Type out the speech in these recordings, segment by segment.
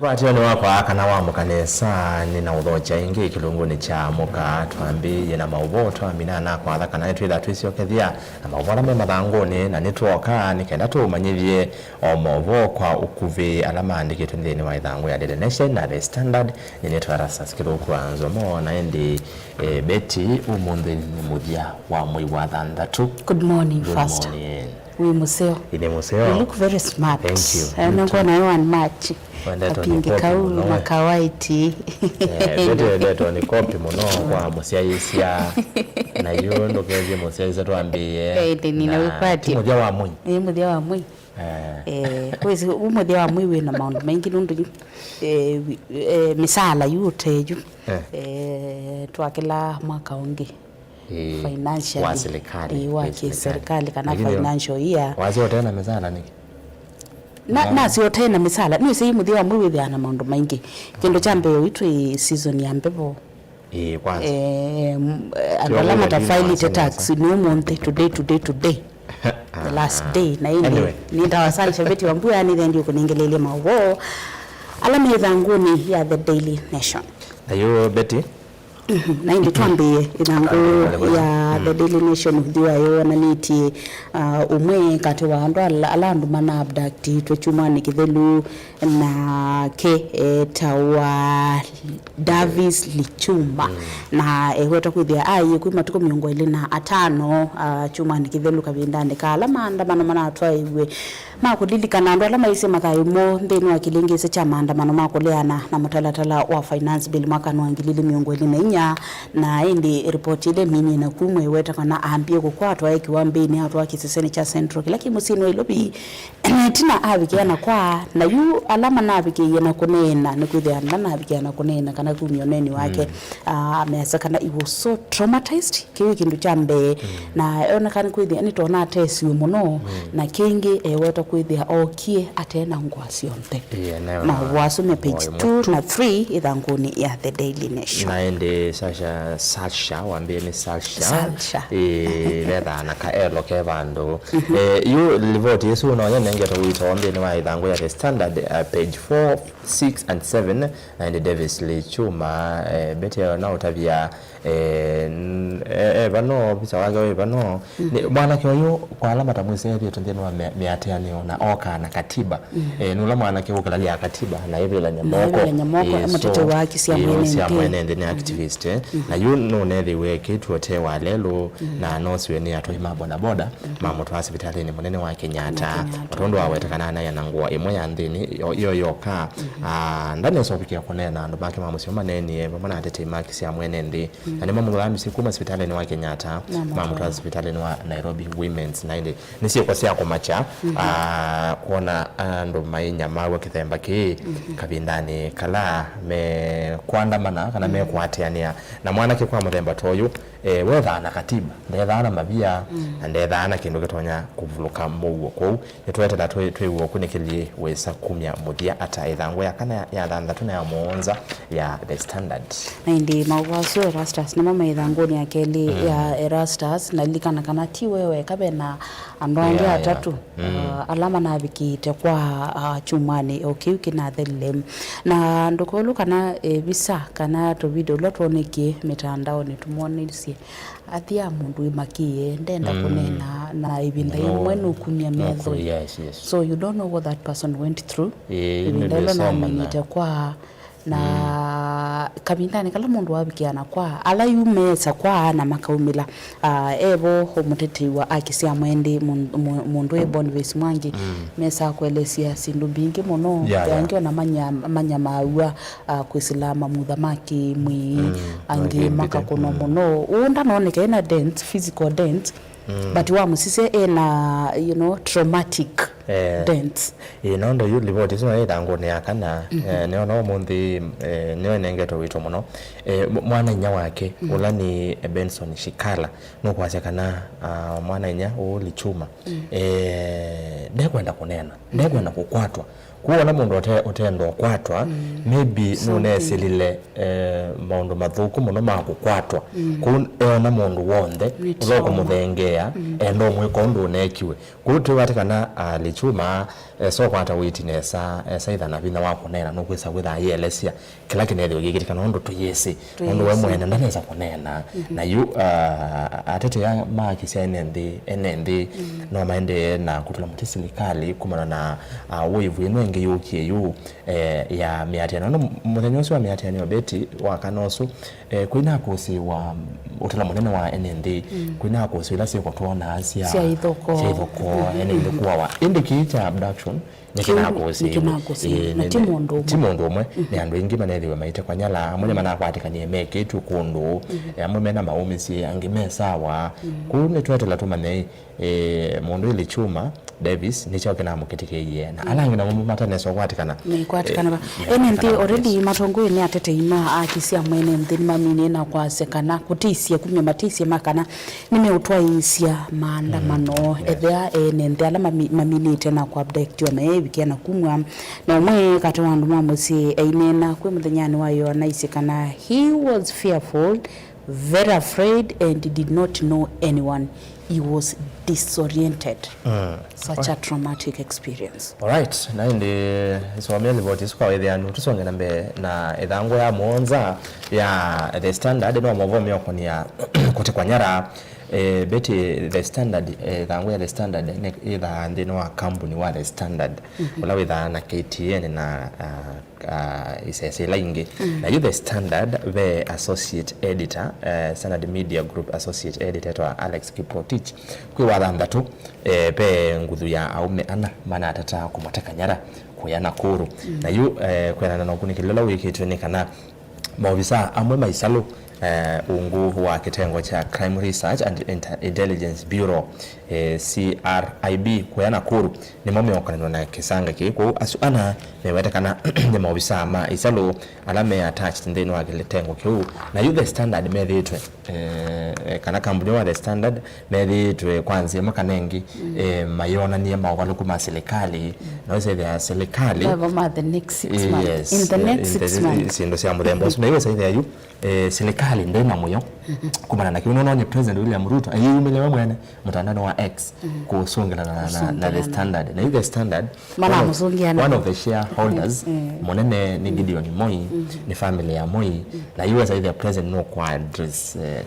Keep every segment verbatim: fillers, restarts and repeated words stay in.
Atiani wakwa, kana wamũka nesa, nĩnaũthokya ĩngĩ kĩlungunĩ kya mũka. Twambĩĩe na maũvoo twamina na kwatha kana nĩtwĩtha twĩsyokethya na maũvoo ala me mathangũnĩ, na nĩtwoka nĩ kenda tũmanyĩthye o maũvoo kwa ũkuvĩ ala maandĩkĩtwe nthĩnĩ wa ĩthangũ ya Daily Nation na The Standard. Nĩnĩtwa Erastus Kĩthũku wa Nzomo, na ĩndĩ, eh, Betty, ũmũnthĩ nĩ mũthya wa mwei wa thanthatũ. Good morning, Good Pastor. Morning. Wĩ mũseo. Ĩnĩ mũseo. You look very smart. Thank you. Eh, you too. Nĩngwona you and match. Wendetwo nĩ Kapingi kau mũno, eh. Makawaiti. Eh, Betty wendetwo nĩ kopi mũno kwa mũsyaĩĩsya. Na yu ndũkethie mũsyaĩĩsya twambĩĩe. Eh, ĩndĩ nina na wĩkwatyo. Ti mũthya wa mwei. Ĩ mũthya wa mwei. Eh. Eh, kwĩsĩ, ũ mũthya wa mwei wĩ na maũndũ maingĩ nũndũ yu, eh, wi-, eh, mĩsaala yu ũte yu. Eh. Eh, twa kĩla mwaka ũngĩ. Ĩĩ, financially, wa serikali, ĩĩ, wa kĩ-serikali kana financial year. Lakini wasya ũte na mĩsaala nĩkĩ? Na, nasya ũte na mĩsaala, nĩwĩsĩ mũthya wa mwei wĩthĩawa na maũndũ maingĩ. Kĩndũ kya mbee, ĩĩ twĩ season ya mbevo. Ĩĩ, kwanza. Eh, m-, eh, andũ ala matafailĩte tax nĩ ũmũnthĩ, today, today, today. The last day. Na ĩndĩ, anyway, nĩ ndawa sana, Shabeti wa Mbuya, nĩ thendi ũkũnengelelye maũvoo ala me ĩthangũnĩ ya The Daily Nation. Na yu, Betty, Mhm. Na ĩndĩ twambĩĩe ĩthangũ ya The Daily Nation, ũthi wayo wonanĩtye, ah, ũmwe katĩ wa andũ ala, ala andũ mana abductitwe kyumwanĩ kĩthelu, nake etawa Davis Lichuma. Na ewetwa kwĩthĩa aiĩ kwĩ matukũ mĩongo ĩlĩ na atano, ah, kyumwanĩ kĩthelu kavindanĩ ka ala maandamano manatwaĩiw'e ma kũlilikana andũ ala maisye mathayũ moo nthĩnĩ wa kĩlĩngĩĩsyo kya maandamano ma kũleana na mũtalatala wa Finance Bill mwakanĩ wa ngili ili mĩongo ĩlĩ na inya, na ĩndĩ ripoti ĩla ĩminie na kumw'a ĩweta kana ambie kũkwatwa e kĩwambĩnĩ atwaa kĩsesenĩ kya Central kĩla kĩ mũsyĩnĩ wa Nairobi, na ĩtina avikĩa na kwa, na yu ala manavikĩie na kũneena, nĩkwĩthĩa ala manavikĩa na kũneena kana kumya ũneeni wake, ah, measya kana he was so traumatized. Kĩu kĩndũ kya mbee. Na eoneka nĩ kwĩthĩa nĩtona atesiwe mũno, na kĩngĩ ewetwa kwĩthĩa ookie ate na ngũa syonthe. Maũvoo asu me page two na three ĩthangũnĩ ya The Daily Nation. Na ĩndĩ Sasha, Sasha, wambĩe nĩ Sasha. Sasha. Ĩĩ, vethaa na kaelo ke vandũ. Eh, yu livoti ĩsu no yanengetwe wĩto nthĩnĩ wa ĩthangũ ya The Standard, uh, page four, six and seven, na ĩndĩ Davis Lichuma, eh, Betty na ũtavya Eh, n-, e, e vano, visa wake wĩ vano. Nĩ, mwanake ũyũ, kwa ala matamwĩsĩ, ethĩĩtwe nthĩnĩ wa mĩ-, mĩatĩanĩo na okaa na katiba. Eh, nũla mwanake ũkĩlalya katiba na ĩvĩlany'a moko. Na ĩvĩlany'a moko, eh, mũtetei wa haki sya mwene nthĩ. Sya mwene nthĩ, nĩ activist, eh. Na yu nũnethĩiwe ekĩtwe ũtee wa lelũ, na anosiwe nĩ atwai ma bodaboda, mamũtwaa sivitalĩnĩ mũnene wa Kenyatta. Kenyatta. Tondũ aweta kana anaĩ na ngũa ĩmwe ya nthĩnĩ, yo, yo yoka. Ah, ndanesa ũvikĩa kũneena, andũ make ma mũsyĩ maneenie vamwe na atetei make sya mwene nthĩ. Na nĩmamũthamisye kuma sivitalĩnĩ wa Kenyatta, mamũtwaa sivitalĩnĩ wa Nairobi Women's. Na ĩndĩ nĩ syĩko sya kũmakya, ah, kwona andũ mainyamaw'a kĩthemba kĩĩ kavindanĩ kala mekwandamana kana mekwatĩanĩa na mwanake kwa mũthemba ta ũyũ. Eh, wethaa na katiba, ndethaa na mavia, na ndethaa na kĩndũ kĩtonya kũvulũka mũuo. Kwoou, nĩtweteela twĩ-, twĩw'e ũkunĩkĩli wĩsa kumya mũthya ata. Ĩthangũ ya kana, ya thanthatũ na ya mũonza ya The Standard. Na ĩndĩ maũvoo asu Erastus nĩmo me ĩthangũnĩ ya kelĩ ya Erastus, na lilikana kana ti we weka, ve na andũ angĩ atatũ, ah, ala manavikĩte kwa, ah, kyumwanĩ o kĩu kĩnathelile. Na ndũkolũ kana, eh, visa kana tũvideo ũla twonekie mĩtandaonĩ tũmwonisye athi a mũndũ wĩmakĩe, ndenda kũneena, na ĩvinda yĩmwe nũkumya metho. Yes, yes. So you don't know what that person went through. Ĩvinda ĩla naminĩte kwa, na kavindanĩ kala mũndũ wavikĩa na kwa, ala yu mesa kwa na makaumĩla, ah, evo mũtetei wa haki sya mwene nthĩ, mũndũ wĩ Boniface Mwangi, mesa kũelesya syĩndũ mbingĩ mũno. Angĩ ona manya-, manyamaaw'a, ah, kwĩsĩla mamutha ma kĩmwĩĩ, angĩ makakũnwa mũno. Ũũ ndanooneka ena dent, physical dent, but wamũsisya ena, you know, traumatic dent. Ĩĩ, nũndũ yu livoti ĩsu nayo ĩthangũnĩ ya kana, eh, nĩona ũmũnthĩ, eh, nĩyo ĩnengetwe wĩto mũno. Eh, mwana inya wake, ũla nĩ Benson Shikala, nũkwasya kana, ah, mwana inya ũũ Lichuma, eh, ndekwenda kũneena, ndekwenda kũkwatwa. Kwoou ona mũndũ ũte-, ũtenda ũkwatwa, maybe nũnesĩlile, eh, maũndũ mathũku mũno ma kũkwatwa. Kwoou eona mũndũ w'onthe ũla ũkũmũthengeea, enda ũmwĩka ũndũ ũneekiwe. Kwoou twĩwate kana, ah, Lichuma, Esa ũkwata wĩti nesa, esa ĩtha na vinya wa kũneena, nũkwĩsa kwĩtha ayĩelesya kĩla kĩnethĩwe kĩkĩtĩka, nũndũ tũyĩsĩ, nũndũ we mwene ndanesa kũneena. Na yu, ah, atetea ma haki sya ene nthĩ, ene nthĩ, no maendee na kũtũla mũtĩ silikalĩ kumana na, ah, wave ĩno ĩngĩ yũkie yu, eh, ya mĩatĩanĩo. Nũndũ mũthenya ũsu wa mĩatĩanĩo, Betty, wa kana ũsu, eh, kwĩna akũsĩĩwa ũtũla mũnene wa ene nthĩ, kwĩna akũsĩĩwa ila syĩko twonaa sya, sya ithoko, sya ithoko, ene nthĩ kũawa. Ĩndĩ kĩĩ kya abduction, nĩkĩnakũsĩĩwe. Nĩkĩnakũsĩĩwe. Ĩĩ, na ti mũndũ ũmwe. Ti mũndũ ũmwe, nĩ andũ aingĩ manethĩwe maitekwa nyala, amwe nĩmanakwatĩkanie mekĩtw'e kũndũ, eh, amwe mena maũmĩsye, angĩ me sawa. Kũu nĩtwetela tũmanye, eh, mũndũ ĩlĩ Chuma Davis nĩkyo kĩnamũkĩtĩkĩie, na ala angĩ namo matanesa ũkwatĩkana. Nĩkwatĩkana va. Eh, ene nthĩ already matongoi nĩ atetei ma haki sya mwene nthĩ nĩmaminĩe na kwasya kana kũtĩsye kumya matĩsye ma kana nĩmeũtwaĩĩsya maandamano, ethĩa ene nthĩ ala mami-, maminĩte na kũabductiwa mayeevikĩa na kumw'a. Na ũmwe katĩ wa andũ ma mũsyĩ aineena kwĩ mũthenyanĩ wa ĩyo anaisye kana he was fearful, very afraid and did not know anyone. He was disoriented. Such a traumatic experience. Alright, na ĩndĩ ĩsomea livoti ĩsu kwa wĩthĩanu, tũsonge na mbee na ĩthangũ ya mũonza ya The Standard, no maũvoo meũkonia kũtekwa nyara. Eh, Betty, The Standard, eh, ĩthangũ ya The Standard nĩ ĩthaa nthĩnĩ wa kambuni wa The Standard, ũla wĩthaa na K T N na, ah, ah, isese ila ingĩ. Na yu The Standard ve associate editor, eh, Standard Media Group associate editor etwa Alex Kiprotich. Kwĩ wathanthatũ, eh, ve nguthu ya aũme ana manatata kũmateka nyara kũya Nakuru. Na yu, eh, kwĩanana na ũkunĩkĩli ũla wĩkĩtwe nĩ kana maovisaa amwe ma ĩsalũ, eh, ungu wa kĩtengo kya Crime Research and Inter-, Intelligence Bureau, eh, C R I B, kũya Nakuru, nĩmo meũkonanwa na kĩsanga kĩĩ. Kwoou asu ana mewetekana nĩ maovisaa ma ĩsalũ ala me attached nthĩnĩ wa kĩtengo kĩu. Na yu The Standard methĩĩtwe, eh, kana kambuni wa The Standard methĩĩtwe kwa nzĩa ĩmwe kana ĩngĩ, eh, mayonanie maũvalũku ma silikalĩ, na ũsethĩa silikalĩ. Level ma the next six months. Yes, in the eh, next in the six months. Syĩndũ sya mũthemba ũsu. Na yu ũsethĩa yu, eh, silikalĩ ndĩ na mũyo kumana na kĩu. Nũnonye President William Ruto ayĩyumĩlya we mwene mũtandaonĩ wa X kũsũngĩlana na, na, na The Standard. Na yu The Standard, one of, one of the shareholders mũnene nĩ Gideon Moi, nĩ family ya Moi, na yu ũsethĩa President nũkwa address, eh,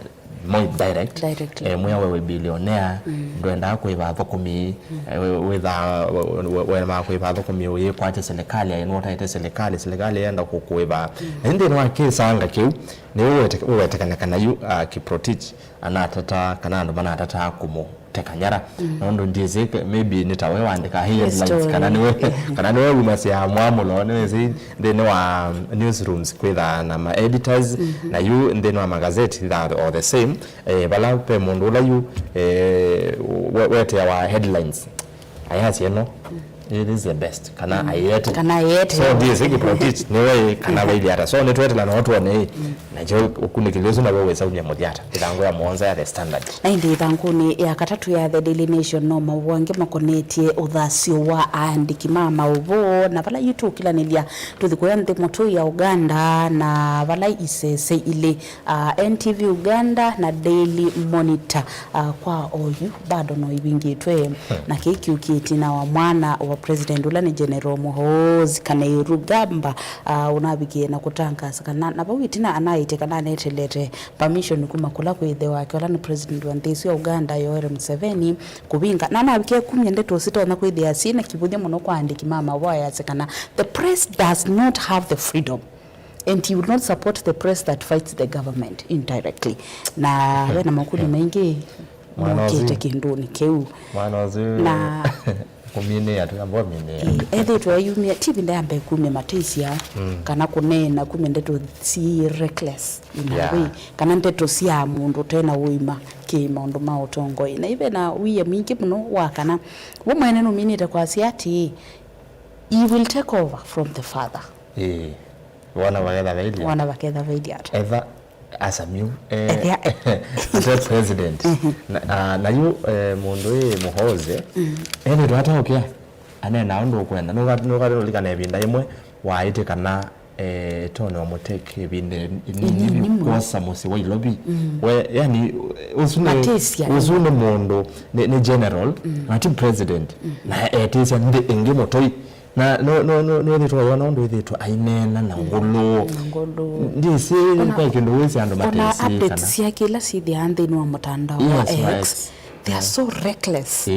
Moi direct. Directly. Eh, mwĩa we wĩ billionaire, ndwendaa kũĩva athũkũmi, eh, wĩ-, wĩthaa, we-, we-, wemaa kũĩva athũkũmi, ũyĩkwatya silikalĩ, aĩ nũtaĩte silikalĩ, silikalĩ yenda kũkũĩva. Na nthĩnĩ wa kĩsanga kĩu, nĩw'o ũwete-, ũwetekana kana yu, ah, Kiprotich anatata, kana andũ manatata kũmũteka nyara. Nũndũ ndyĩsĩ, maybe nĩ ta we waandĩka headlines, kana nĩwe, kana nĩwe wumasya mwamũlo, nĩwĩsĩ nthĩnĩ wa newsrooms kwĩthaa na ma editors, na yu nthĩnĩ wa magazeti that are the same, eh, vala ve mũndũ ũla yu, eh, we-, weteawa headlines, ayasya ĩno, "This is the best," kana "Aiete." Kana aiete. So, ndyĩsĩ Kiprotich nĩwe kana vaithi ata. So, nĩtwetela no twone, nakyo ũkunĩkĩli ũsu naw'o wĩsaumya mũthya ata. Ĩthangũ ya mũonza ya The Standard. Na ĩndĩ ĩthangũnĩ ya katatũ ya The Daily Nation no maũvoo angĩ makonetye ũthasyo wa aandĩki ma maũvoo, na vala yu tũkilanĩlya tũthi kũya nthĩ mũtũi ya Uganda, na vala isese ilĩ, ah, N T V Uganda na Daily Monitor, ah, kwa oyu bado no ivingĩtwe. Na kĩĩ kĩũkie ĩtina wa mwana wa president ũla nĩ General Muhoozi Kainerugaba, ah, ũnavikie na kũtangaasa kana, na vau ĩtina anaĩtye kana anetelete permission kuma kũla kwĩ ĩthe wake, ũla nĩ president wa nthĩ ĩsu ya Uganda, Yoweri Museveni, kũvinga. Na anavikie kumya ndeto sitonya kwĩthĩa syĩ na kĩvũthya mũno kwa aandĩki ma maũvoo ayasya kana the press does not have the freedom and he will not support the press that fights the government indirectly. Na ve na makũlyo maingĩ mokĩte kĩndũnĩ kĩu. Mwana ũsu na kũminĩa tu, amba ũminĩa. Ĩĩ, ethĩtwe ayumia, ti ĩvinda ya mbee kumya matĩsya, kana kũneena, kumya ndeto syĩ reckless in a way, kana ndeto sya mũndũ ũte na ũima kĩ maũndũ ma ũtongoi. Na ive na wia mwingĩ mũno wa kana we mwene nũminĩte kwasya atĩ, "He will take over from the father." Ĩĩ. Wana vaketha vailia. Wana vaketha vailia ata? Etha Asamiu, eh, ethĩa ate president. Na, ah, na yu, eh, mũndũ ĩ Muhoozi, ethĩtwe ataũkĩa, aneenaa ũndũ ũkwenda. Nũka-, nũkatũlikana ĩvinda ĩmwe waĩtye kana Eh, Tony Wamutek ĩvinda inini kwosa mũsyĩ wa Ilovi. We, yani, ũsu nĩ, ũsu nĩ mũndũ, nĩ, nĩ general, na ti president. Na etĩsya nthĩ ĩngĩ mũtoi. Na no, no, no, nĩwĩthĩtwe wona ũndũ wĩthĩtwe aineena na ngũlũ. Na ngũlũ. Ndĩsĩ kwa kĩndũ wĩsĩ andũ matesĩ updates kana syake ila syĩthĩaa nthĩnĩ wa mũtandao wa X, they are so reckless.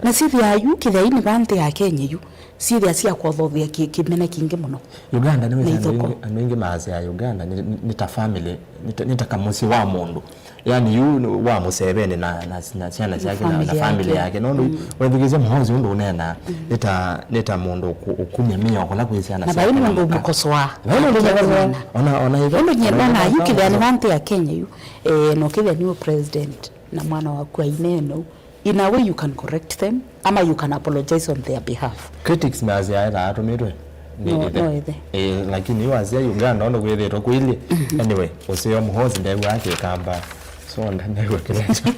Na syĩthĩaa yu kĩthyainĩ va nthĩ ya Kenya yu. Syĩthĩa sya kwothothya kĩ-, kĩmene kingĩ mũno. Uganda nĩ wĩsĩ andũ aingĩ, andũ aingĩ maasya Uganda nĩ, nĩ, nĩ ta family, nĩ ta, nĩ ta kamũsyĩ wa mũndũ. Yani yu nĩ wa Museveni na, na, na syana syake na, na family yake. Nũndũ wethukĩsya Muhoozi ũndũ ũneenaa, nĩ ta, nĩ ta mũndũ ũku-, ũkumya mĩao kũla kwĩ syana syake na mũka. Na vai mũndũ ũmũkosoa. Vai mũndũ ũmũkosoa. Ona, ona ithe. Ũndũ nyie ndona yu kĩthĩanĩ va nthĩ ya Kenya yu, eh, no kĩthĩa nĩwe president na mwana waku aineena ũu. In a way you can correct them, ama you can apologize on their behalf. Critics measya ethaa atũmĩtwe nĩ ithe. No, no ithe. Eh, lakini yu asya Uganda ũndũ kwĩthĩtwe kũilyĩ. Anyway, ũseo Muhoozi ndew'aa Kĩkamba. So, nda-, ndew'a kĩlekyo.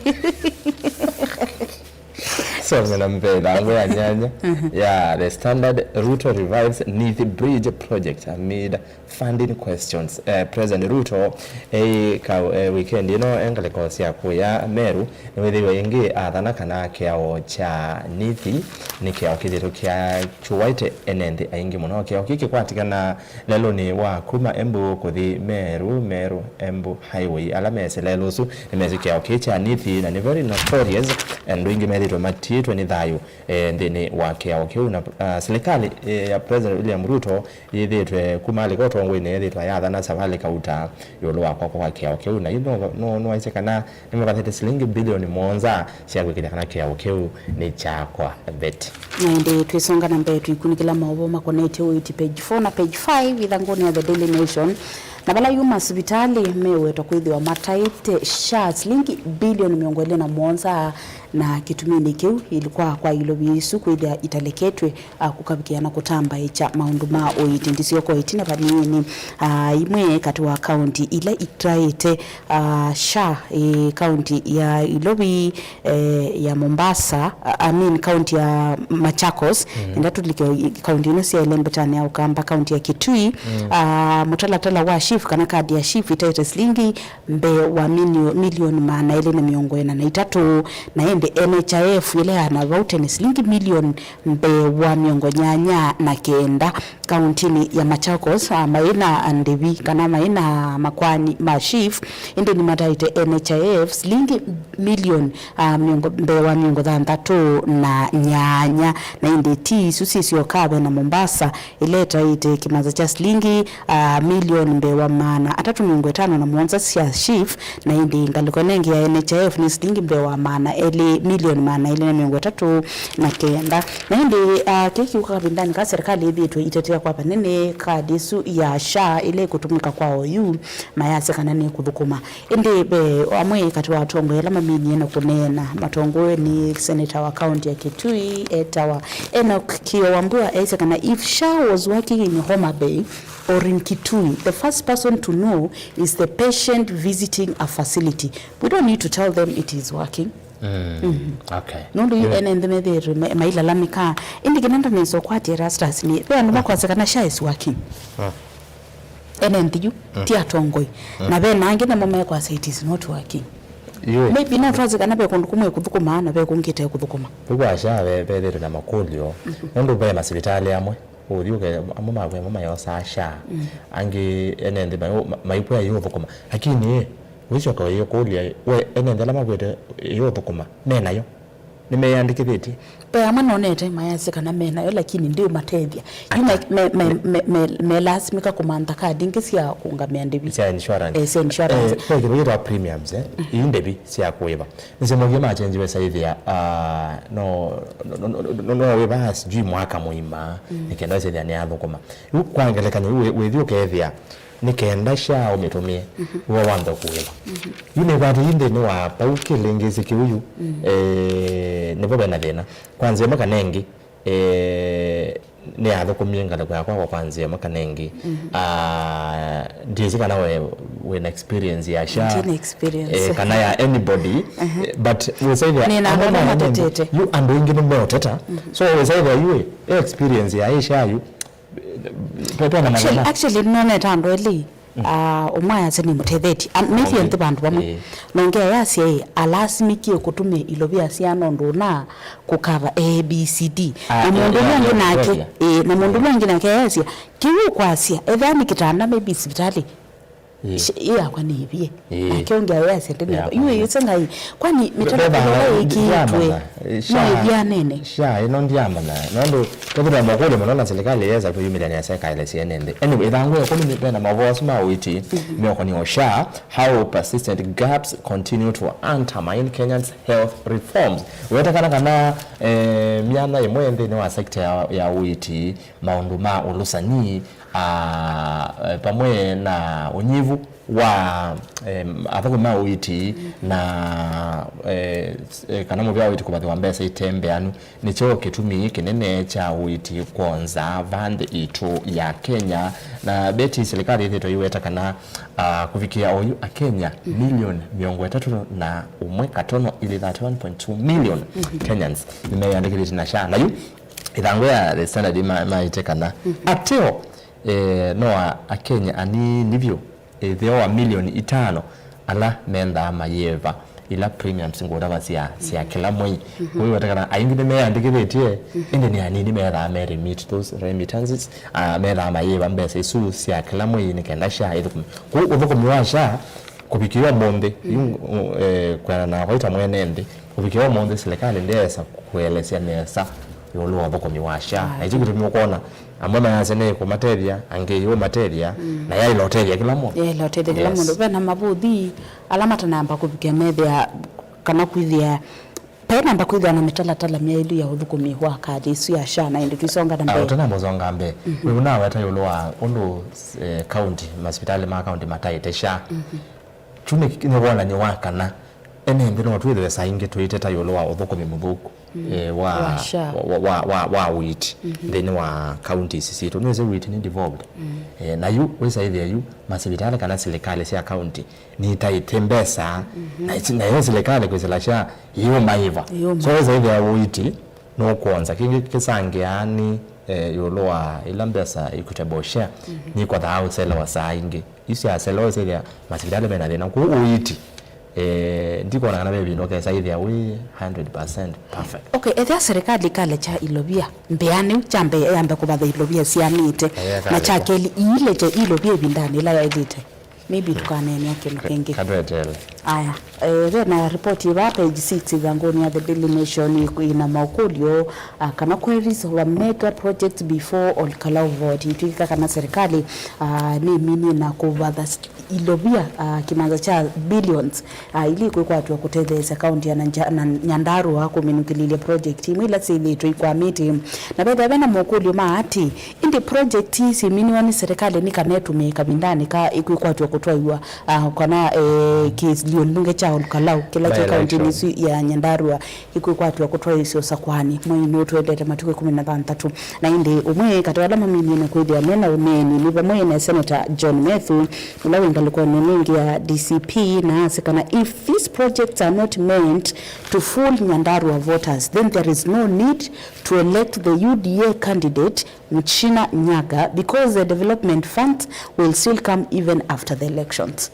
So, ngena mbee thangu ya nyanya. Ya The Standard, Ruto revives Nithi Bridge project amid funding questions. Eh, President Ruto, eh, ka, eh, weekend ĩno e ngalĩko sya kũya Meru, nĩwĩthĩiwe ĩngĩ athana kana kĩao kya Nithi nĩ kĩao kĩthĩtũ kyakyũwaĩte ene nthĩ aingĩ mũno. Kĩao kĩĩ kĩkwatĩkana lelũnĩ wa kuma Embu kũthi Meru, Meru Embu Highway. Ala mesĩ lelũ ũsu nĩmesĩ kĩao kĩĩ kya Nithi na nĩ very notorious. Andũ aingĩ methĩtwe matiĩtwe nĩ thayũ, eh, nthĩnĩ wa kĩao kĩu. Na, ah, silikalĩ, eh, ya President William Ruto yĩthĩtwe kuma alika ũtongoinĩ yĩthĩtwe yathana Savali Kauta ĩũlũ wa kwakwa kwa kĩao kĩu, na yu no, no, nĩwaisye kana nĩmavathĩte silingi bilioni mũonza sya kwĩkĩlya kana kĩao kĩu nĩkyakwa veti. Na ĩndĩ twĩsonga na mbee, tũikunĩkĩla maũvoo makonetye ũiiti, page four na page five ĩthangũnĩ ya The Daily Nation, na vala yu masivitalĩ mewetwa kwĩthĩwa mataĩte SHA silingi bilioni mĩongo ĩlĩ na mũonza, na kĩtuminĩ kĩu ili kwa, kwa ilovi isu kwĩthĩa italeketwe a, kũkavikĩa na kũtambaĩkya maũndũ ma ũiiti. Ndisyoko ĩtina vanini, a, imwe katĩ wa kaunti ila itaĩte, a, SHA, ĩ, kaunti ya Ilovi, e, ya Mombasa, a, I mean, kaunti ya Machakos, enda tũlike i-, kaunti ino syaĩle mbetanĩ ya Ũkamba, kaunti ya Kitui, a, mũtalatala wa SHIF kana kadi ya SHIF itaĩte silingi mbee wa milio-, milioni maana elĩ na mĩongo ĩna na itatũ, na ĩndĩ N H I F ĩla ya na vau tene silingi milioni mbee wa mĩongo nyanya na kenda. Kauntinĩ ya Machakos, a, maĩ na andĩvi kana maĩ na makwani ma SHIF, ĩndĩ nĩmataĩte N H I F silingi milioni, a, mĩongo, mbee wa mĩongo thanthatũ na nyanya. Na ĩndĩ ti isu syĩ syoka, ve na Mombasa ĩla ĩtaĩte kĩmanza kya silingi, a, milioni mbee wa maana atatũ mĩongo ĩtano na mũonza sya SHIF, na ĩndĩ ngalĩko ĩno ĩngĩ ya N H I F nĩ silingi mbee wa maana elĩ, milioni maana elĩ na mĩongo ĩtatũ na kenda. Na ĩndĩ, a, kĩĩ kĩũka kavindanĩ ka serikali ĩthĩĩtwe itetea kwa vanene kadi ĩsu ya SHA ĩla ĩkũtũmĩka kwa oyu, mayasya kana nĩkũthũkũma. Ĩndĩ ve amwe katĩ wa atongoi ala maminie na kũneena, matongoew'e nĩ seneta wa kaunti ya Kitui etawa Enoch Kio Wambua, aisye kana if SHA was working in Homa Bay or in Kitui, the first person to know is the patient visiting a facility. We don't need to tell them it is working. Mm. Okay. Nũndũ yu ene nthĩ methĩĩtwe ma-, mailalamĩka. Ĩndĩ kĩna ndanesa ũkwatya Erastus nĩ ve andũ makwasya kana SHA is working. Ene nthĩ yu ti atongoi. Na ve na angĩ namo mekwasya it is not working. Maybe no twasye kana ve kũndũ kũmwe kũthũkũmaa na ve kũngĩ ĩte kũthũkũma. Nĩkwasya ve, vethĩtwe na makũlyo. Nũndũ ve masivitalĩ amwe ũthi ũke, amwe makwĩa amwe mayosaa SHA. Angĩ ene nthĩ mai-, ma-, maikwĩa yĩũthũkũma. Lakini ĩ, wĩsyoka ũyĩkũlya, we, ene nthĩ ala makwĩte yĩũthũkũma me nayo? Nĩmeyĩandĩkĩthĩtye. Ve amwe nonete mayasya kana me nayo, lakini ndĩũmatethya. Yu me, me, me, me, me, melasimĩka kũmantha kadi ingĩ sya kũũngamĩa ndĩvi. Sya insurance. Eh, sya insurance. Eh, ve kĩndũ kĩtawa premiums, eh? Ii ndĩvi sya kũĩva. Nĩsĩ mauie makyenjiwe saithĩa, ah, no, no, no wĩva sijui mwaka mũima, nĩ kenda ĩsĩthĩa nĩyathũkũma. Yu kwa ngelekany'o, yu wĩ-, wĩthi ũkethĩa, nĩ kenda SHA ũmĩtũmĩe, wĩwa wambe kũĩva. Yu nĩkwatĩi nthĩnĩ wa pau kĩlĩngĩsĩ kĩu yu, eh, nĩvo ve na thĩna. Kwa nzĩa ĩmwe kana ĩngĩ, eh, nĩyathũkũmie ngalĩko yakwa kwa, kwa nzĩa ĩmwe kana ĩngĩ. Ah, ndyĩsĩ kana we wĩna experience ya SHA, eh, kana ya anybody, eh, but wĩsaithĩa andũ matetete. Yu andũ aingĩ nĩmeũteta. So wĩsaithĩa yu, eh, experience ya SHA yu, Pe- pena Actually, mathĩna. Actually, nonete andũ elĩ, ah, ũmwe ayasya nĩmũtethetye. Ah, maybe Okay. Nthĩ vandũ vamwe. Eh. Na ũngĩ ayasya, ĩ, alasimĩkie kũtũmĩa ilovia syana ũndũ ũna kũkava A B C D. Ah, na mũndũ eh, ũla ũngĩ eh, nake, eh, eh, na mũndũ ũla ũngĩ nake ayasya, kĩu ũkwasya, ethĩwa nĩ kĩtanda, maybe sivitalĩ. Ĩĩ. Sh- ĩ yakwa nĩĩvie. Ĩĩ. Nake ũngĩ ayasya ndĩnĩva. Yu ĩyĩsĩ ngai. Kwani mĩtalatala ĩla ĩkĩĩtwe no ĩvyanene? Sha ĩno ndiamanya. Nũndũ twĩthĩwa makũlyo mũno na serikali yesa kwĩyumĩlya nesa ĩkaelesya ene nthĩ. Anyway, ĩthangũ ya ĩkũmi nĩ vena mavoo asu ma ũiiti meũkonia sha, how persistent gaps continue to undermine Kenya's health reforms. Wetekana kana, eh, myanya ĩmwe nthĩnĩ wa sekta ya, ya ũiiti, maũndũ ma ũlũsani, ah, eh, pamwe na ũnyivu wa, em, athũkũmi ma ũiiti na, eh, s- eh, kana mũvĩa wa ũiiti kũvathĩwa mbesa ite mbeanu nĩkyo kĩtumi kĩnene kya ũiiti kwonza va nthĩ itũ ya Kenya. Na Betty, serikali ĩthĩtwe ĩiweta kana, ah, kũvikĩa oyu Akenya milioni mĩongo ĩtatũ na ũmwe katono ilĩ, thirty-one point two million Kenyans, nĩmeyĩandĩkĩthĩtye na sha. Na yu ĩthangũ ya The Standard ma- maĩte kana ateo, eh, no a- Akenya anini vyũ, ĩtheo wa milioni itano ala mendaa mayĩva ila premiums ngũtava sya, sya kĩla mwei. Kwoou wetĩkana aingĩ nĩmeyandĩkĩthĩtye, ĩndĩ nĩ anini methaa me remit those remittances, ah, methaa mayĩva mbesa isu sya kĩla mwei nĩ kenda sha ĩthũkũme. Kwoou ũthũkũmi wa sha kũvikĩa ũmũnthĩ, yu, eh, kwĩana nakwa ita mwene nthĩ, kũvikĩa ũmũnthĩ silikalĩ ndĩesa kũelesya nesa ĩũlũ wa ũthũkũmi wa sha. Na ĩkyo kĩtumi ũkwona amwe mayasya nĩ kũmatethya, angĩ yũmatethya, na yaĩla ũtethya kĩla mũndũ. Yaĩla ũtethya kĩla mũndũ. Ve na mavũthi ala matanamba kũvikĩa methĩa kana kwĩthĩa, paĩ namba kwĩthĩa na mĩtalatala myaĩlu ya ũthũkũmi wa kathi ĩsu ya sha na ĩndĩ tũisonga na mbee. Ũtanamba ũsonga mbee, wĩ ũnaweta ĩũlũ wa ũndũ, eh, kaunti, masivitalĩ ma kaunti mataĩte sha. Kyu nĩ, nĩ wonany'o wa kana ene nthĩ no twĩthĩwe saa ingĩ tũiteta ĩũlũ wa ũthũkũmi mũthũku, eh, wa, wa, wa, wa, wa ũiiti nthĩnĩ wa kaunti ici sitũ. Nĩwĩsĩ ũiiti nĩ devolved. Eh, na yu wĩsa ĩthĩa yu masivitalĩ kana silikalĩ sya kaunti nitaĩte mbesa, na iti- nayo silikalĩ kwĩsĩla sha yĩũmaĩva. So wĩsa ĩthĩa ũiiti nũkwonza. Kĩngĩ kĩsangĩaa nĩ, eh, ĩũlũ wa ĩla mbesa equitable share, nĩkwathaa ũselewa saa ingĩ. Isu syaselewa ũsethĩa masivitalĩ mena thĩna. Kwoou ũiiti, eh, ndikona kana ve ĩvinda ũkesa ĩthĩa wĩ hundred percent perfect. Okay, ethĩa serikali ĩkalekya ilovia mbeanĩu, kya mbee yambe kũvatha ilovia sianĩte, na kya kelĩ iilekye ilovia ĩvindanĩ ĩla yaĩlĩte. Maybe tũkaneenea kĩndũ kĩngĩ. Katwetele. Aya, eh, ve na report ĩva page six ĩthangũnĩ ya The Daily Nation ĩ- ĩna maũkũlyo, ah, kana queries over mega projects before Ol Kalou vote. Itwĩka kana serikali, ah, nĩminie na kũvatha s- ilovia, ah, kĩmanza kya billions, ah, ili kwĩkwatw'a kũtetheesya kaunti ya Nanja- na Nyandarua kũminũkĩlĩlya project imwe ila syĩthĩĩtwe ikwamĩte. Na vethĩa ve na mokũlyo ma atĩ, ĩndĩ project ii syĩminiwa nĩ serikali nĩ kana ĩtũmĩe kavindanĩ ka ĩkwĩkwatw'a kũtwaiwa, ah, kana, eh, kĩlio mbunge kya Ol Kalou kĩla kĩ kauntinĩ ĩsu ya Nyandarua ĩkwĩkwatw'a kũtwaĩĩsya ũsakũani mweinĩ ũtũendete matukũ ĩkũmi na thanthatũ. Na ĩndĩ ũmwe katĩ wa ala maminie na kwĩthĩa me na ũneeni nĩ vamwe na Senator John Methu, ũla wĩ ngalĩkonĩ ĩno ĩngĩ ya D C P, na asya kana if these projects are not meant to fool Nyandarua voters, then there is no need to elect the U D A candidate Mchina Nyaga, because the development funds will still come even after the elections.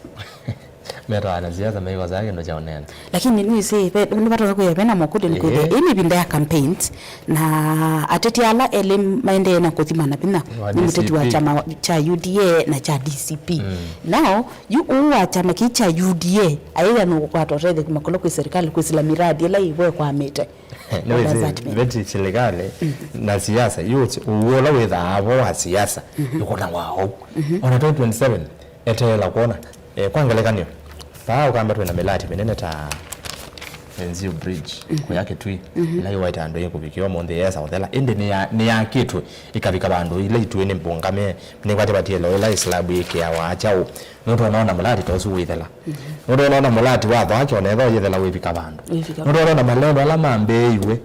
Metawa na siasa meikosaa kĩndũ kya ũneena. Lakini nĩwĩsĩ, ve- nĩvatonya kwĩa vena mokũlyo nĩ kwĩthĩa ĩĩ nĩ ĩvinda ya campaigns, na ateti ala elĩ maendee na kũthimana vinya nĩ mũteti wa D C P, kyama kya U D A na kya D C P. Now, yu ũũ wa kyama kĩĩ kya U D A aĩthĩa nũkũkwata ũtethyo kuma kũla kwĩ serikali kwĩsĩla miradi ĩla ĩvo ĩkwamĩte. What does that mean? Nĩwĩsĩ, veti silikalĩ na siasa, yu ũsi- ũw'o ũla wĩthaa vo wa siasa, ĩkũnawa ou. Ona twenty twenty-seven, eteela kwona. Eh, kwa ngelekany'o, vaa Ũkamba twĩ na mĩlati mĩnene ta Enzio Bridge, kũya Kĩtui, ĩla yũaĩte andũ ĩĩ kũvikĩa ũmũnthĩ yesa ũthela. Ĩndĩ nĩya- nĩyakĩtwe ĩkavika vandũ ila ituĩ nĩ mbũngame, nĩkwatĩvatie leo ĩla ĩsilabu yĩkĩawa kyaũ. Nũtonya ona mũlati ta ũsu wĩthela. Nũtonya ona mũlati wa thwake ona ethwa yĩthela wĩvika vandũ. Wĩvika. Nũtonya ona malendo ala mambĩĩiwe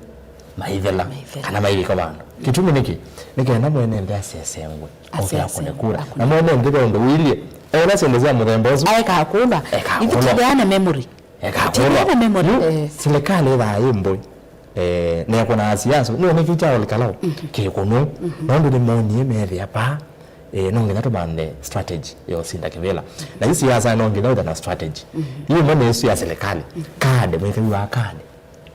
maithela, maithela, kana maivika vandũ. Kĩtumi nĩkĩ? Nĩ kenda mwene nthĩ asesengwe. Oke akũne kura. Akũne. Na mwene nthĩ ve ũndũ ũilyĩ. Ona syĩndũ sya mũthemba ũsu. Aeka akũlwa. Eka akũlwa. Ithuĩ tũthĩaa na memory. Eka akũlwa. Tũthĩaa na memory. Yu, eh, silikalĩ ĩthaa yĩ mbũĩ. Eh, nekũnaa siasa nĩonekĩte Ol Kalou kĩkũnũ, nũndũ nĩmonie methĩa paa. Eh, no nginya tũmanthe strategy ya ũsinda kĩvĩla. Na yu siasa no nginya wĩthe na strategy. Yu ĩmwe nĩ ĩsu ya serikali. Kadi, mwĩkĩw'a kadi.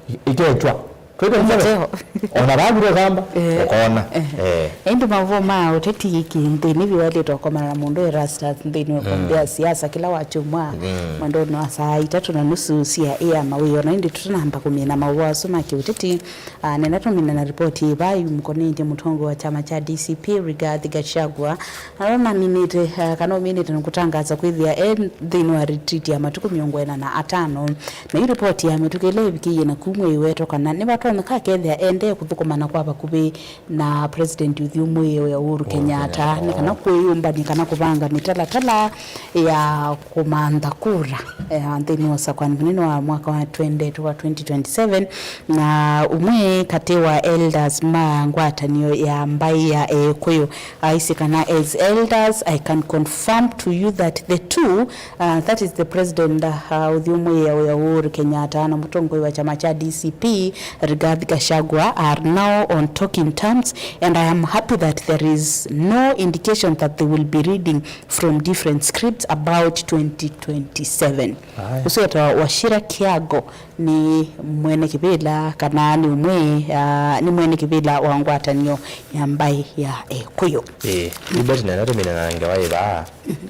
I- Iketwa. Twĩke mzeo. Ona vavu rũkamba, eh, ũkona. Eh. Eh. Ĩndĩ maũvoo ma ũteti kĩ nthĩnĩ viwalĩtwe ũkomana na mũndũ Erastus nthĩnĩ wa ĩkombe ya siasa kĩla wa kyumwa mwendonĩ wa saa itatũ na nusu sya ĩa mawĩoo. Na ĩndĩ tũtanamba kũmina maũvoo asu ma kĩũteti, ah, nenda tũmina na ripoti ĩva ĩmũkonetye mũtongoi wa kyama kya D C P Rigathi Gachagua, ala naminĩte, ah, kana ũminĩte nĩ kũtangaasa kwĩthĩa e nthĩnĩ wa retreat ya matukũ mĩongo ĩna na atano. Na yu ripoti ya mĩtũkĩ ĩla ĩvikĩie na kumw'a ĩwetwa kana nĩvatonyeka akethĩa endee kũthũkũmana kwa vakuvĩ na President ũthyũmũĩe ya Uhuru Kenyatta nĩ kana kwĩyũmbany'a kana kũvanga mĩtalatala ya kũmantha kura, eh, nthĩnĩ wa ũsakũani mũnene wa mwaka wa twendete wa twenty twenty-seven. Na ũmwe katĩ wa elders ma ngwatanĩo ya mbaĩ ya Ekũyũ aisye kana, as elders, I can confirm to you that the two, uh, that is the president, uh, ũthyũmũĩe ya Uhuru Kenyatta na mũtongoi wa kyama kya D C P Rigathi Gachagua are now on talking terms, and I am happy that there is no indication that they will be reading from different scripts about twenty twenty-seven. Aye. Ũsu etawa Wachira Kiago, nĩ mwene kĩvĩla, kana nĩ ũmwe, ah, nĩ mwene kĩvĩla wa ngwatanĩo ya mbaĩ ya Ekũyũ. Ĩĩ, Libet nenda tũmine na ngewa ĩvaa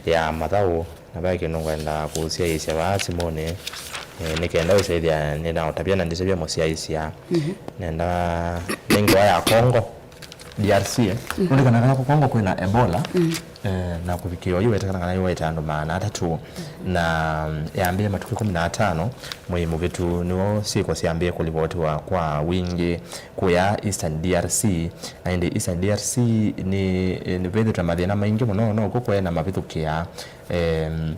ya mathaũ, na ve kĩndũ ngwenda kũsyaĩĩsya vaa simũnĩ, eh, nĩ kenda ũsyaĩthya nĩnaũtavya na ndĩtavya mũsyaĩĩsya. Nenda nĩ ngewa ya Congo. D R C, eh? Nũndũ kana kana Congo kwĩna Ebola, eh, na kũvikĩa oyu wetĩkana kana ĩwaĩte andũ maana atatũ, na, mm, yambĩe matukũ ĩkũmi na atano mwei mũvĩtu nĩwo syĩko syambĩe kũlivotiwa kwa wingĩ kũya Eastern D R C. Na ĩndĩ Eastern D R C nĩ, nĩ vethĩtwe mathĩna maingĩ mũno, no kũkwĩ na mavĩthũkĩa, em,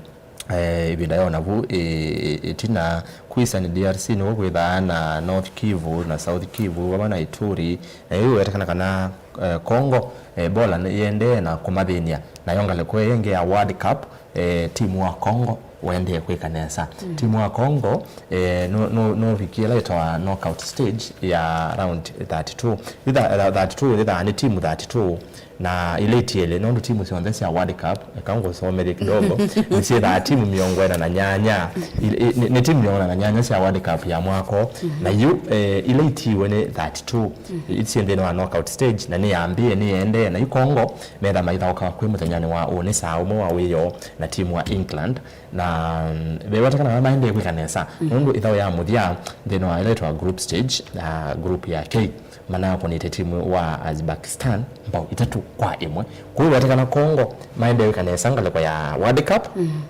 eh, ĩvinda ya ũnavu, eh, ĩtina. Ku Eastern D R C nĩw'o kwĩthaa na North Kivu na South Kivu vamwe na Ituri, na yu wetekana kana, eh, Congo, eh, Ebola nĩ yendee na kũmathĩny'a. Nayo ngalĩko ĩngĩ ya World Cup, eh, timu wa Congo waendee kwĩka nesa. Timu wa Congo, eh, no, no, no vikie ĩla ĩtawa knockout stage ya round thirty-two. Itha, thirty-two, ithaa nĩ timu thirty-two. Na ila itiele, nũndũ timu syonthe sya World Cup, eka ngũsomethye kidogo, nĩsyĩthaa timu mĩongo ĩna na nyanya. I- i- nĩ, nĩ timu mĩongo ĩna na nyanya sya World Cup ya mwako, na yu, eh, ila itiwe nĩ thirty-two. Isi nthĩnĩ wa knockout stage, na nĩyambĩe, nĩyendee, na yu Congo metha maithaũka kwĩ mũthenyanĩ wa ũnĩ saa ũmwe wa wĩoo na timu wa England. Na, mm, vewatakana maendee kwĩka nesa, nũndũ ĩthaũ ya mũthya nthĩnĩ wa ĩla ĩtawa group stage, ah, group ya K, manakũnĩte timu wa Uzbekistan mbao itatũ kwa ĩmwe. Kwoou vatekana Congo maendee wĩka nesa ngalĩko ya World Cup,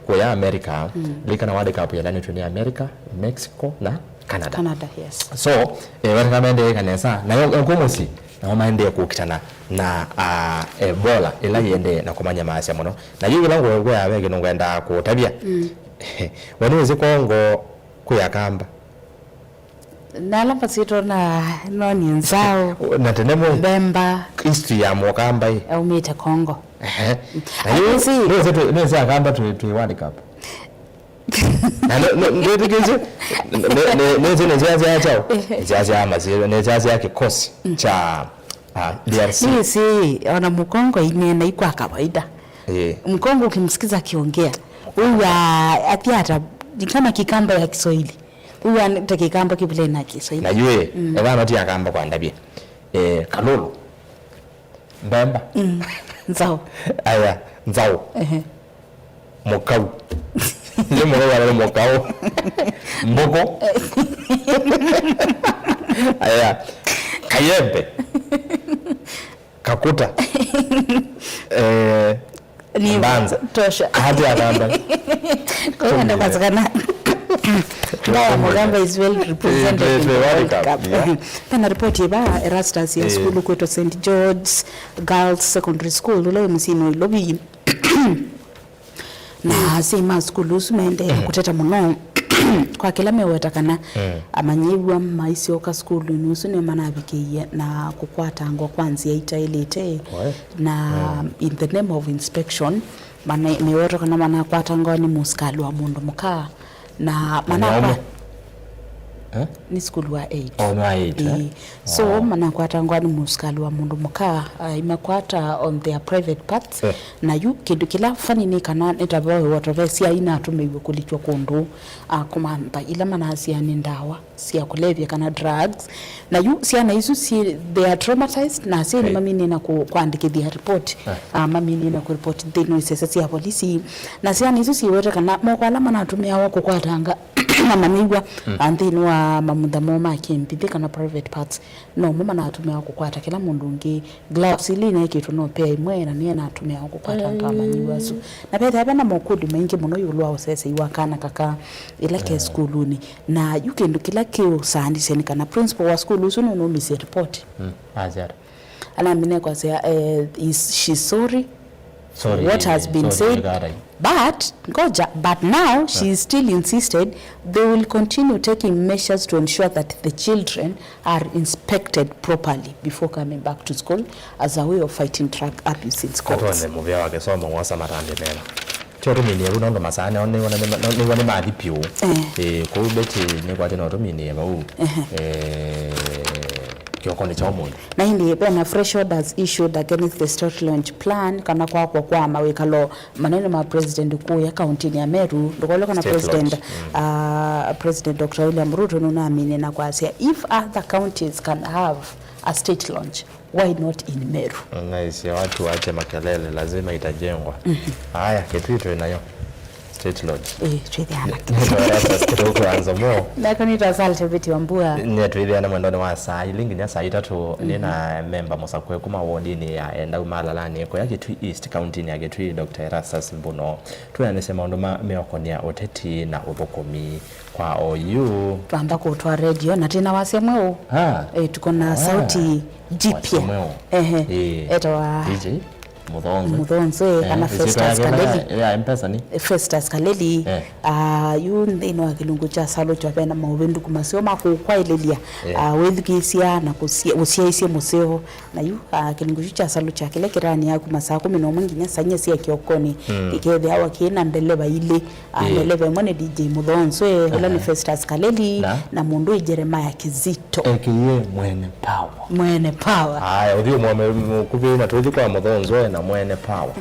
kũya America, lilikana World Cup yalanĩtwe nĩ America, Mexico na Canada. Canada, yes. So, eh, vatekana maendee wĩka nesa, nayo, eh, kũ mũsyĩ, nao maendee kũkitana na, ah, Ebola, ĩla yĩendee na kũmanyamaasya mũno. Na yu ĩla ngũkwĩa ve kĩndũ ngwendaa kũũtavya. We nĩwĩsĩ Congo kwĩ Akamba? Na ala masitona no nĩ Nzau, na tene mo Mbemba, history ya Mũkamba ĩ. Aumĩte Congo. Ehe. Na yu, nĩsĩ, nĩsĩ Akamba twĩ, twĩ World Cup. Na nĩ, nĩ, nĩtĩkĩsye, nĩ, nĩ, nĩsĩ nĩ siasa ya chao. Siasa ya masio, nĩ siasa ya kĩkosi cha, ah, D R C. Nĩsĩ, ona Mũkongo inena ikwa kawaida. Ĩĩ. Mkongo ukimsikiza akiongea, huyu ati hata ni kama Kikamba ya Kiswahili. Huyu ata Kikamba kivile na Kiswahili. Na yue, mm, ethana ti Akamba kwa ndavye. Eh, Kalulu. Mbemba. Mm. Nzau. Aya, Nzau. Ehe. Mukau. Ni Mukau wala ni Mukau. Mbuku. Aya. Kayembe. Kakuta. Eh, ni Mbanza. Tosha. Hati ya Kamba. Kwa hiyo ndio kwa sakana. Ngaya Mugamba is well represented in the World Cup. Yeah. Pena ripoti ĩva Erastus ya, eh, sukulu kwĩtwa Saint George's Girls Secondary School, ula wĩ mũsyĩnĩ wa Ilovi. Na asyai ma sukulu ũsu maendee, mm, kũteta mũno kwa kĩla meweta kana, mm, amanyĩw'a maisyoka sukulunĩ ũsu nĩo manavikĩie na kũkwatangwa kwa nzĩa itaĩlĩte. Oe. Na, mm, in the name of inspection, mana-, mewetwa kana manakwatangwa nĩ mũsikali wa mũndũ mũka. Na manakwa- Eh? Nĩ sukulu wa eight. Oh, nĩ wa eight, eh? Ĩĩ. So, oh, manakwatangwa nĩ mũsikali wa mũndũ mũka, ah, imakwata on their private parts. Eh. Na yu, kĩndũ kĩla funny nĩ kana nĩ ta vau watovesia inatũmĩiwe kũlikywa kũndũ, ah, kũmantha ila manasya nĩ ndawa sya kũlevya kana drugs. Na yu syana isu syĩ, they are traumatized, na asyai nĩ, okay, maminie na kũ-, kwandĩkĩthya report. Ah. Ah, maminie na kũreport nthĩnĩ wa isese sya polisi. Na syana isu syĩwete kana moko ala manatũmĩawa kũkwatanga na manyĩw'a, mm, ah, nthĩnĩ wa mamutha moo ma kĩmbithĩ kana private parts, nomo manatũmĩawa kũkwata kĩla mũndũ ũngĩ. Gloves ila inekĩtwe no pair ĩmwe, na nĩyo natũmĩawa kũkwatanga manyĩw'a asu. Na vethĩawa ve na mokũlyo maingĩ mũno ĩũlũ wa ũsesei wa kana kaka ĩla ke, eh, sukulunĩ. Na yu kĩndũ kĩla kĩũsaandĩsya nĩ kana principal wa sukulu ũsu nũnũmisye report. Mm. Asya ata? Anamine kwasya, eh, is, she's sorry, sorry, what has been, sorry, said. But, ngoja, but now she, ah, is still insisted they will continue taking measures to ensure that the children are inspected properly before coming back to school as a way of fighting drug abuse in schools. Katone mũvĩa wa kĩsomo wosa matambi mena. Tyo tũminie vu nũndũ masaa nĩw'o nĩ mathi pyũ. Eh. Eh, kũu Betty nĩkwatĩ no tũminie vau. Ehe. Eh, kĩokonĩ kya ũmũnthĩ. Na ĩndĩ ve na fresh orders issued against the state launch plan, kana kwakwa kwa mawĩkalo manene ma president kũya kauntinĩ ya Meru. Ndũkolwe kana state president, launch, mm, ah, President Doctor William Ruto nũnaminie na kwasya, if other counties can have a state launch, why not in Meru? Naisye watu waache makelele, lazima itajengwa. Mhm. Haya, Kitui twĩ nayo. State Lodge. Eh, twĩthĩana. Nĩtwaĩasasitũkwanza mo. Nako nĩtwasalte Betty Wambua. Nĩtwĩthĩana mwendonĩ wa saa ilĩ nginya saa itatũ. Mhm. Nĩna memba mũsakũe kuma wodinĩ ya Endau Malalani kũya Kitui East, kauntinĩ ya Kitui, Doctor Erastus Mbuno. Twĩanĩsye maũndũ ma meokonĩa ũteti na ũthũkũmi. Kwa oyu. Twamba kũtwa redio na twĩna wasya mweũ. Ah. Eh, tuko na, ah, sauti jipya. Wasya mweũ. Ehe. Eh. Etawa D J Mũthonzwe. Mũthonzwe, eh, kana Festus Kaleli. Ya M-Pesa ni? Eh, Festus Kaleli. Eh. Ah, yu nthĩnĩ wa kĩlungu kya Salukya vena maũvĩndũku maseo ma kũkwaĩlĩlya. Eh. Ah, wĩthukĩĩsya na kũsya-, ũsyaĩĩsye mũseo. Na yu, ah, kĩlungu kyu kya Salukya kĩla kĩtaanĩaa kuma saa kũmi na ũmwe nginya saa inya sya kĩokonĩ, mm, kĩkethĩawa kĩ na ndeleva ilĩ. Ah, ĩĩ, ndeleva ĩmwe nĩ D J Mũthonzwe, ũla nĩ, aha, Festus Kaleli, na, na mũndũ wĩ Jeremiah Kizito. A K A Mwene Power. Mwene Power. Aya, ũthiũ mwa mũkuvĩ na tũthi kwa Mũthonzwe na Mwene Power.